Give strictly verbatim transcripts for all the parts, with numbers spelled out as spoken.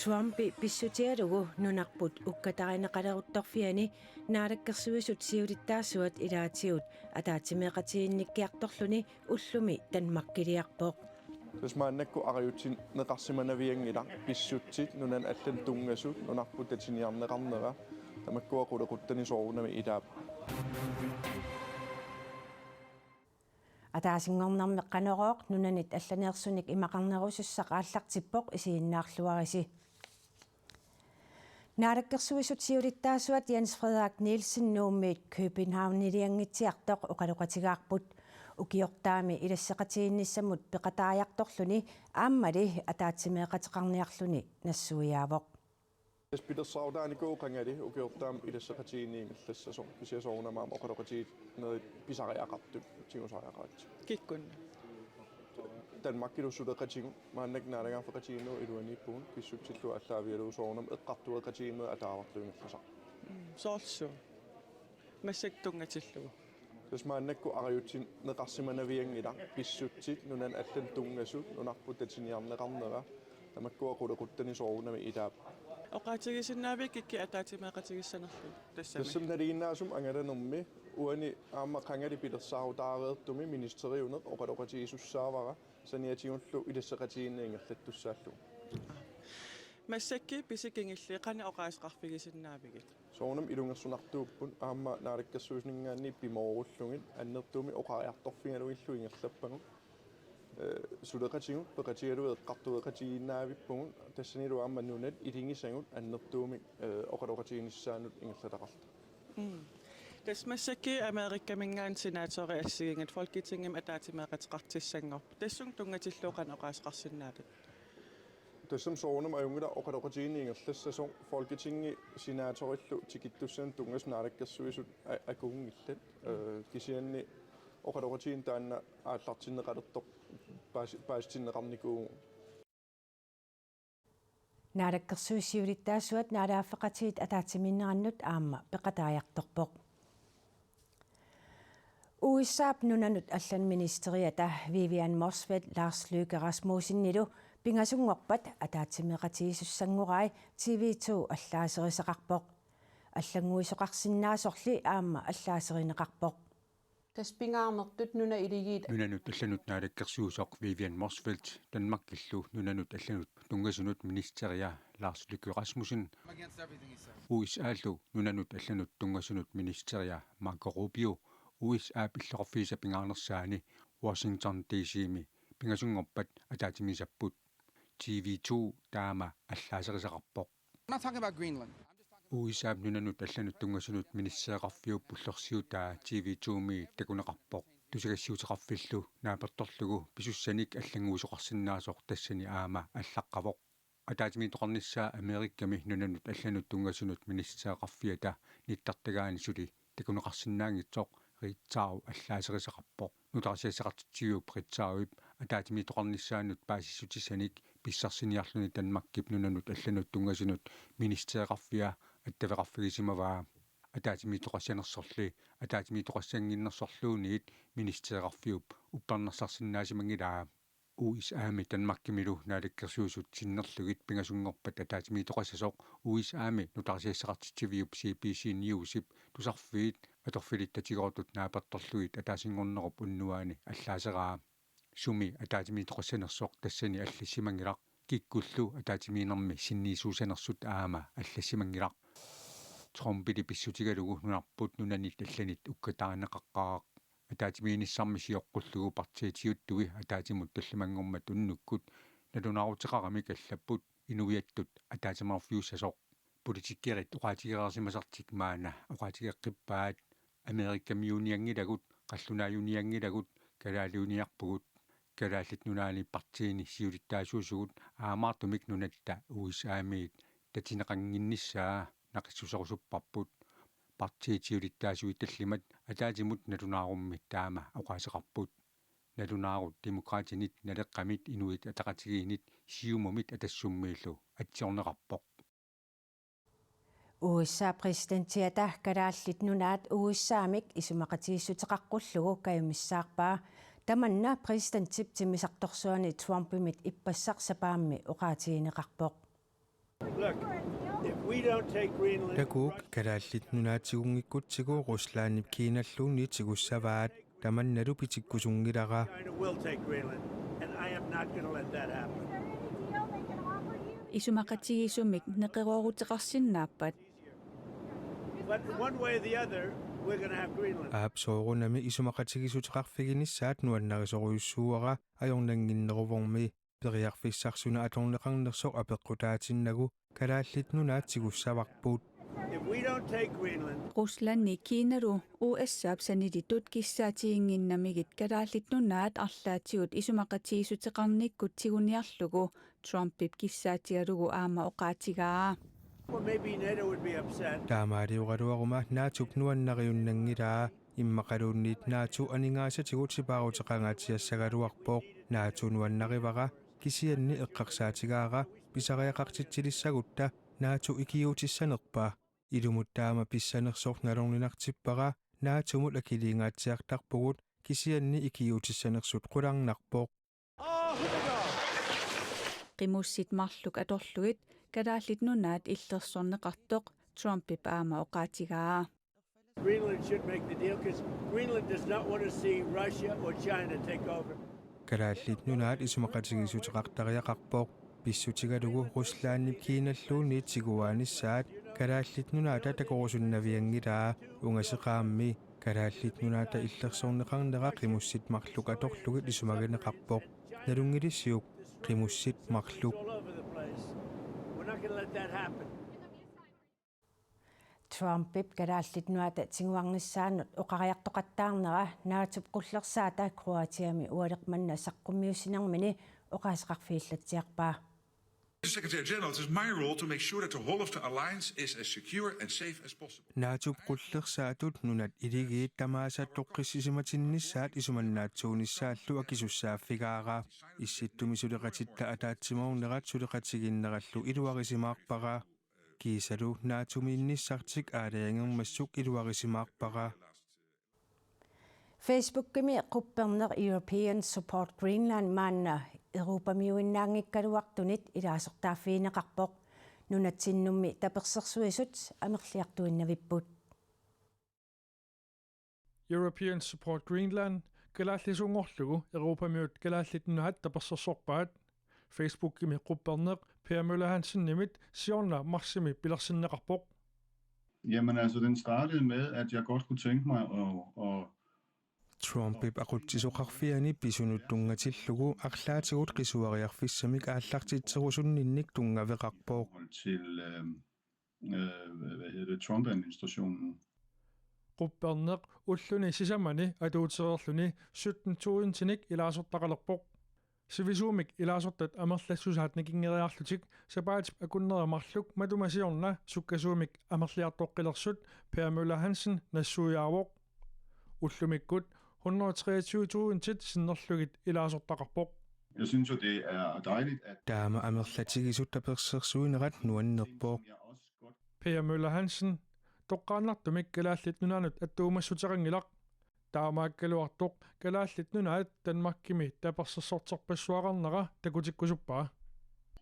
Trumpi pissutigalugu nunarput ukkatarineqaleruttorfiani Naalakkersuisut siulittaasuat ilaatigut ataatsimeeqatigiinnikkiartorluni ullumi Danmarkiliarpoq. Tassa maannakkut arajutsineqarsimanavianngilaq pissutsit nunanut allanut tunngasut nunarput tatiniarneqarnera, tamakkua qulequttani soorunami ilaat. Ataasinngornermi Qanorooq nunanit allaneersunik imaqarnerusussaq aallartippoq, isiginnaarluarisi. Naalakkersuisut siulittaasuat Jens Frederik Nielsen Nuummiit Københavnilianngitsiartoq oqaloqatigaarput. Ukiortaami ilasseqatigiinnissamut peqataajartorluni aammali ataatsimeeqateqarniarluni nassuiaavoq. Tassa pilersaarutaanikuuvoq qangali ukiortaami ilasseqatigiinneq ingerlassasoq, kisianni soorunami aamma oqaloqatigiinnerit pisariaqartut tigusariaqaratsigu. Kikkunnut? Danmarkilu suleqatigut, maannakkut naalagaaffeqatigiinnerup iluaniippugut, pissutsillu aallaavigalugu soorunami eqqartueqatigiinnerit ataavarlu ingerlasarput. Mm, soorlu? Massakkut tunngatillugu. Tassa maannakkut arajutsineqarsimanavianngilaq pissutsit nunanut allanut tunngasut nunarput tatiniarneqarnera, tamakkua qulequttani soorunami ilaat. Oqaatigisinnaaviuk kikkunnit ataatsimeeqatigissanerlugu tassami? Tassami nalinginnaasumik angalanermi uani aamma qangali pilersaarutaareertumi ministeriuneq oqaloqatigisussaavara saniatigullu ilasseqatigiinneq ingerlattussaallugu. Massakkut pisikingilli qanoq oqaaseqarfigisinnaavigit? Soorunami ilungersunartuupput aamma naalakkersuisuninngaanniit pimoorullugit annertuumik oqariartorfigalugillu ingerlappagut. Eh, suleqatigut peqatigalugit eqqartueqatigiinnaavippugut, tassanilu aamma nunat iligisagut annertuumik, eh, oqaloqatiginissaannut ingerlataqarluta. Mm. Tassa massakkut Amerikaminngaanniit senatorit assigiinngitsut Folketingimi ataatsimeeqateqartussanngorput. Tassunga tunngatillugu qanoq oqaaseqarsinnaavit? Tassami soorunami ajunngilaq oqaloqatigiinneq ingerlassasoq, Folketingi senatorillu tikittussanut tunngasut naalakkersuisut a-, akuunngillat. Eh, kisianni oqaloqatigiinneq taanna aallartinneqalersoq paasi-, paasitinneqarnikuuvoq. Naalakkersuisut siulittaasuat naalagaaffeqatigiit ataatsimiinnerannut aamma peqataajartorpoq. U S A-p nunanut allanut ministeriata Vivian Motzfeldt Lars Løkke Rasmussenilu pingasunngorpat ataatsimeeqatigiissussanngorai T V to allaaserisaqarpoq. Allannguisoqarsinnaasorli aamma allaaserineqarpoq. Tassa pingaarnertut nunat iligiit. Nunanut allanut naalakkersuisoq Vivian Motzfeldt Danmarkillu nunanut allanut tunngasunut ministeria Lars Løkke Rasmussen U S A-llu nunanut allanut tunngasunut ministeria Marco Rubio U S A-p illoqarfiisa pingaarnersaani Washington D C-mi pingasunngorpat ataatsimiisapput. T V to taama allaaserisaqarpoq. I'm not talking about Greenland. U S A-p nunanut allanut tunngasunut ministereqarfiup ullorsiutaa T V to-mi takuneqarpoq. Tusagassiuuteqarfillu naapertorlugu pisussanik allannguisoqarsinnaasoq tassani aamma allaqqavoq. Ataatsimiittoqarnissaa Amerikami nunanut allanut tunngasunut ministereqarfiata nittartagaani suli takuneqarsinnaanngitsoq Ritzau allaaserisaqarpoq. Nutaarsiassaqartitsiviup Ritzauip ataatsimiittoqarnissaanut paasissutissanik pissarsiniarluni Danmarkip nunanut allanut tunngasunut ministereqarfia attaveqarfigisimavaa. Ataatsimiittoqassanersorli ataatsimiittoqassannginnersorluunniit ministereqarfiup uppernarsarsinnaasimangilaa. U S A-mi Danmarkimilu naalakkersuisut sinnerlugit pingasunngorpat ataatsimiittoqassasoq U S A-mi nutaarsiassaqartitsiviup C B C Newsip tusarfiit atorfilittatigoortut naapertorlugit ataasinngornerup unnuaani allaaseraa. Sumi ataatsimiittoqassanersoq tassani allassimanngilaq, kikkullu ataatsimiinnermi sinniisuusanersut aamma allassimanngilaq. Trumpili pissutigalugu nunarput nunanit allanit ukkatarineqaqqaaq. Ataatsimiinnissarmi sioqqullugu partiitiuttui ataatsimut tallimanngormat unnukkut nalunaaruteqaramik allapput inuiattut ataatsimeerfiussasoq. Politikerit oqaatigereersimasartik maanna oqaatigeqqippaat: Amerikamiuunianngilagut, qallunaajunianngilagut, kalaaliuniarpugut. Kalaallit Nunaanni partiini siulittaasuusugut aamaartumik nunatta U S A-miit tatineqannginnissaa naqissuserusupparput. Partiit siulittaasuat tallimat ataatsimut nalunaarummi taama oqaaseqarput. Nalunaarut Demokraatinit, Naleqqamit, Inuit Ataqatigiinnit, Siumumit Atassummiillu atsiorneqarpoq. U S A-p præsidentiata Kalaallit Nunaat U S A-mik isumaqatigiissuteqaqqullugu kajumissaarpaa. Tamanna præsidentip timmisartorsuani Trumpimit ippassaq sapaammi oqaatigineqarpoq. Look, if we don't take Greenland, Takuuk, Kalaallit Nunaat tigunngikkutsigooq Ruslandip Kinalluunniit tigussavaat, tamannalu pitikkusunngilara. China will take Greenland, and I am not going to let that happen. Isumaqatigiissumik neqerooruteqarsinnaappat? But one way or the other, we're going to have Greenland. Aap, soorunami isumaqatigiissuteqarfiginissaat nuannarisorujussuuara, ajornannginneruvormi. Periarfissarsiorneqarnersoq apeqqutaatinnagu Kalaallit Nunaat tigussavarput. If we don't take Greenland, Ruslandi Kinalu U S A-p sanilitut kissaatiginnginnamigit Kalaallit Nunaat arlaatigut isumaqatigiissuteqarnikkut tiguniarlugu, Trumpip kissaatigalugu aamma oqaatigaa. Well, maybe NATO would be upset. Taamaalioraluaruma NATO-p nuannariunnanngilaa, immaqaluunniit NATO aningaasatigut sipaaruteqangaatsiassagaluarpoq. NATO nuannarivara, kisianni eqqarsaatigaara pisariaqartitsilissagutta NATO ikiuutissanerpa. Ilumut taama pissanersoq nalorninartippara, NATO-mut akiliingaatsiartarpugut, kisianni ikiuutissanersut qularnarpoq. Qimussit marluk atorlugit Kalaallit Nunaat illersorneqartoq Trumpip aamma oqaatigaa. Greenland should make the deal because Greenland does not want to see Russia or China take over. Kalaallit Nunaat isumaqatigiissuteqartariaqarpoq, pissutigalugu Ruslandip Kinalluunniit tiguaanissaat Kalaallit Nunaata takorusunnavianngilaa. Ungaseqaammi Kalaallit Nunaata illersorneqarnera qimussit marluk atorlugit isumagineqarpoq. Nalunngilissiuk, qimussit marluk. All over the place. We're not going to let that happen. Trumpip Kalaallit Nunaata tiguarnissaanut oqariartoqattaarnera NATO-p qullersaata Kroatiami ualeq manna saqqummiussinermini oqaaseqarfigillatsiarpaa. The Secretary General, it is my role to make sure that the whole of the alliance is as secure and safe as possible. NATO-p qullersaatut nunat iligiit tamaasa toqqissisimatinnissaat isumannaatsuunissaallu akisussaaffigaara. Issittumik suleqatitta ataatsimoornerat suleqatigiinnerallu iluarisimaarpara. Kiisalu NATO-miinnissartik aalajangermassuk iluarisimaarpara. Facebookimi qupperneq European Support Greenland maanna Europamiuinnaanngikkaluartunit ilaasortaaffigineqarpoq. Nunatsinnummi tapersersuisut amerliartuinnavipput. European Support Greenland kalaallisuunngorlugu Europamiut Kalaallit Nunaat tapersersorpaat. Facebookimi qupperneq Per Møller Hansenimit siorna marsimi pilersinneqarpoq. Jamen altså, den startede med, at jeg godt kunne tænke mig at, at Trumpip aqutsisoqarfiani pisunut tunngatillugu arlaatigut qisuariarfissamik aallartitserusunninnik tunngaveqarpoq. Til øh, øh, hvad hedder det, Trump-administrationen. Qupperneq ulluni sisamani atuutereerluni sytten tusindinik ilaasortaqalerpoq. Sivisuumik ilaasortat amerlassusaat nikinngeriarlutik sapaatip akunneri marluk matuma siorna sukkasuumik amerliartoqqilersut Per Møller Hansen nassuiaavoq. Ullumikkut hundrede og treogtyve tusindit sinnerlugit ilaasortaqarpoq. Jeg synes jo, det er dejligt, at Taama amerlatigisut tapersersuinerat nuannerpoq. Per Møller Hansen, toqqaannartumik Kalaallit Nunaannut attuumassuteqanngilaq. Taamaakkaluartoq Kalaallit Nunaat Danmarkimi tapersersorterpassuaqarnera takutikkusuppaa.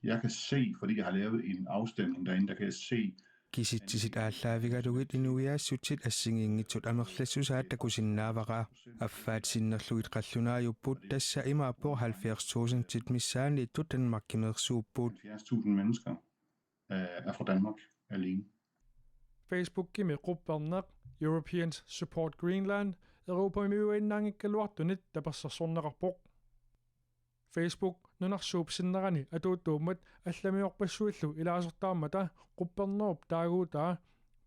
Jeg kan se, fordi jeg har lavet en afstemning derinde, der kan jeg se, Kisitsisit aallaavigalugit inuiaassutsit assigiinngitsut amerlassusaat takusinnaavara. Affaat sinnerlugit qallunaajupput, tassa imaappoq halvfjerds tusindit missaanniittut Danmarkimeersuupput. halvfjerds tusind mennesker øh, er fra Danmark alene. Facebookimi qupperneq Europeans Support Greenland Europamiuinnaanngikkaluartunit tapersersorneqarpoq. Facebook nunarsuup sinnerani atuuttuummat allamiorpassuillu ilaasortaammata quppernerup taaguutaa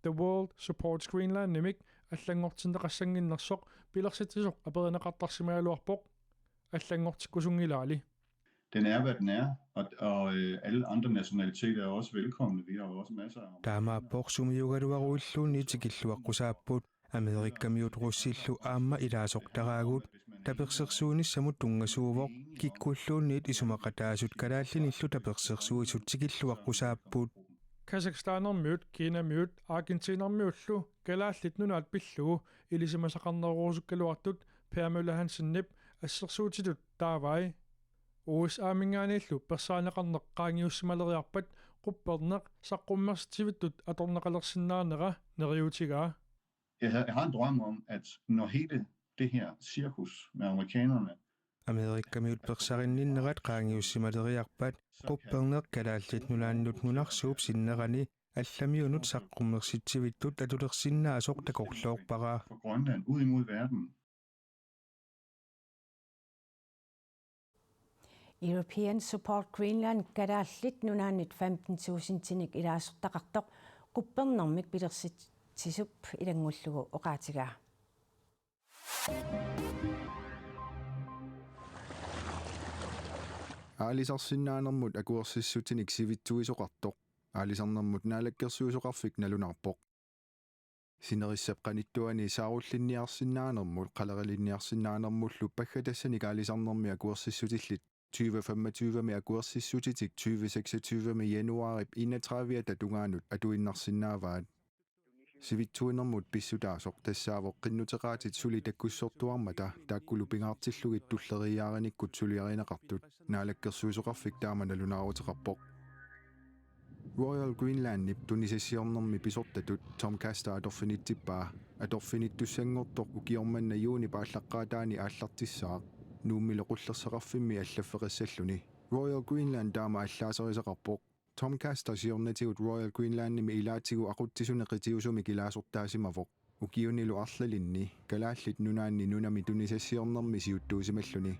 The World Supports Greenlandimik allanngortinneqassannginnersoq pilersitsisoq aperineqartarsimagaluarpoq. Allanngortikkusunngilaali. Den er, hvad den er, og, og øh, alle andre nationaliteter er også velkomne. Vi har jo også masser af Taamaappoq sumiugaluaruilluunniit tikilluaqqusaapput. Amerikamiut russillu aamma ilaasortaraagut. Tapersersuinissamut tunngasuuvoq, kikkulluunniit isumaqataasut kalaallinillu tapersersuisut tikilluaqqusaapput. Kazakhstanermiut, Kinamiut, Argentinermiullu Kalaallit Nunaat pillugu ilisimasaqarnerorusukkaluartut Per Møller Hansenip assersuutitut taavai. U S A-minngaanniillu persaaneqarneq qaangiussimaleriarpat qupperneq saqqummersitsivittut atorneqalersinnaanera neriuutigaa. Jeg, havde, jeg har en drøm om, at når hele det her cirkus med amerikanerne Amerikamiut persarinninnerat qaangiussimaleriarpat qupperneq Kalaallit Nunaannut nunarsuup sinnerani allamiunut saqqummersitsivittut atulersinnaasoq takorloorpara. For Grønland ud imod verden. European Support Greenland Kalaallit Nunaannit femten tusindinik ilaasortaqartoq quppernermik pilersitsisup ilanngullugu oqaatigaa. Aalisarsinnaanermut akuersissutinik sivitsuisoqartoq aalisarnermut naalakkersuisoqarfik nalunaarpoq. Sinerissap qanittuani saarullinniarsinnaanermut qaleralinniarsinnaanermullu paggatassanik aalisarnermi akuersissutillit tyve femogtyve-mi akuersissutitik tyve seksogtyve-mi januaarip enogtredive-ata tungaanut atuinnarsinnaavaat. Sivitsuinermut pissutaasoq tassaavoq qinnuteqaatit suli takkussortuarmata taakkulu pingaartillugit tulleriiaarinikkut suliarineqartut, naalakkersuisoqarfik taama nalunaaruteqarpoq. Royal Greenlandip tunisassiornermi pisortatut Tom Castor atorfinitsippaa. Atorfinittussanngortoq ukioq manna juunip aallaqqaataani aallartissaaq, Nuummilu qullersaqarfimmi allaffeqassalluni. Royal Greenland taama allaaserisaqarpoq. Tom Castor siornatigut Royal Greenlandimi ilaatigut aqutsisuni qitiusumik ilaasortaasimavoq. Ukiunilu arlalinni Kalaallit Nunaanni nunami tunisassiornermi siuttuusimalluni.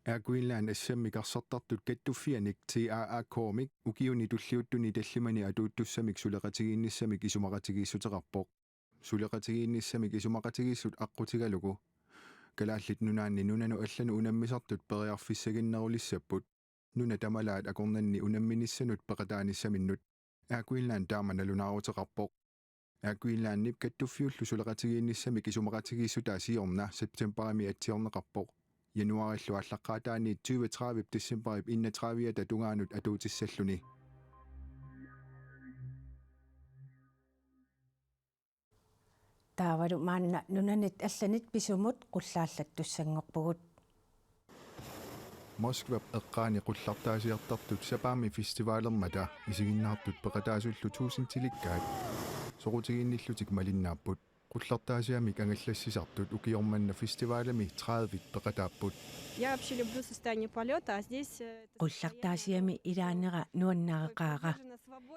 Air Greenland S M-ip karsartartut kattuffianik T A A K-mik ukiuni tulliuttuni tallimani atuuttussamik suleqatigiinnissamik isumaqatigiissuteqarpoq. Suleqatigiinnissamik isumaqatigiissut aqqutigalugu Kalaallit Nunaanni nunanut allanut unammisartut periarfissaginnerulissapput. Nuna tamalaat akornanni unamminissanut peqataanissaminnut. Air Greenland taama nalunaaruteqarpoq. Air Greenlandip kattuffiullu suleqatigiinnissamik isumaqatigiissutaa siorna septembarimi atsiorneqarpoq. Januaarillu aallaqqaataani tyve tredive decembarip enogtredive-ata tungaanut atuutissalluni. Taavalu maanna nunanit allanit pisumut qullaallattussanngorpugut. Moskvap eqqaani qullartaasiartartut sapaammi festivalermata isiginnaartut peqataasullu tuusintilikkaat soqutigiinnillutik malinnaapput. Qullartaasiamik angallassisartut ukioq manna festivalimi tredive peqataapput. Я вообще люблю состояние полёта, а здесь э, это Qullartaasiami ilaanera nuannareqaara.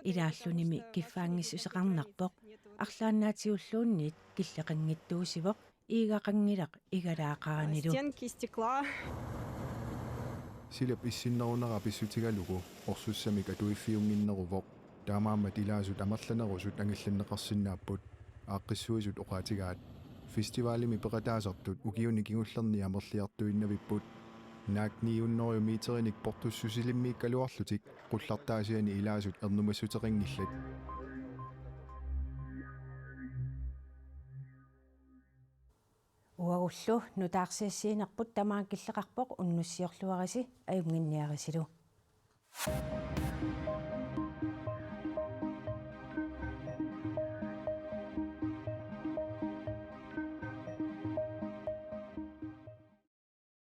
Ilaallunimi kiffaanngissuseqarnarpoq. Arlaannaatigulluunniit killeqanngittuusivoq, iigaqanngilaq igalaaqaanilu. Стенки стекла. Silap issinnerunera pissutigalugu orsussamik atuiffiunnginneruvoq. Taamaammat ilaasut amerlanerusut angallanneqarsinnaapput, aaqqissuisut oqaatigaat. Festivalimi peqataasartut ukiuni kingullerni amerliartuinnavipput. Naak ni hundrede meterinik portussusilimmiikkaluarlutik qullartaasiani ilaasut ernumassuteqanngillat. Uagullu nutaarsiassiinerput tamaanga killeqarpoq, unnussiorluarisi ajunnginniarisilu.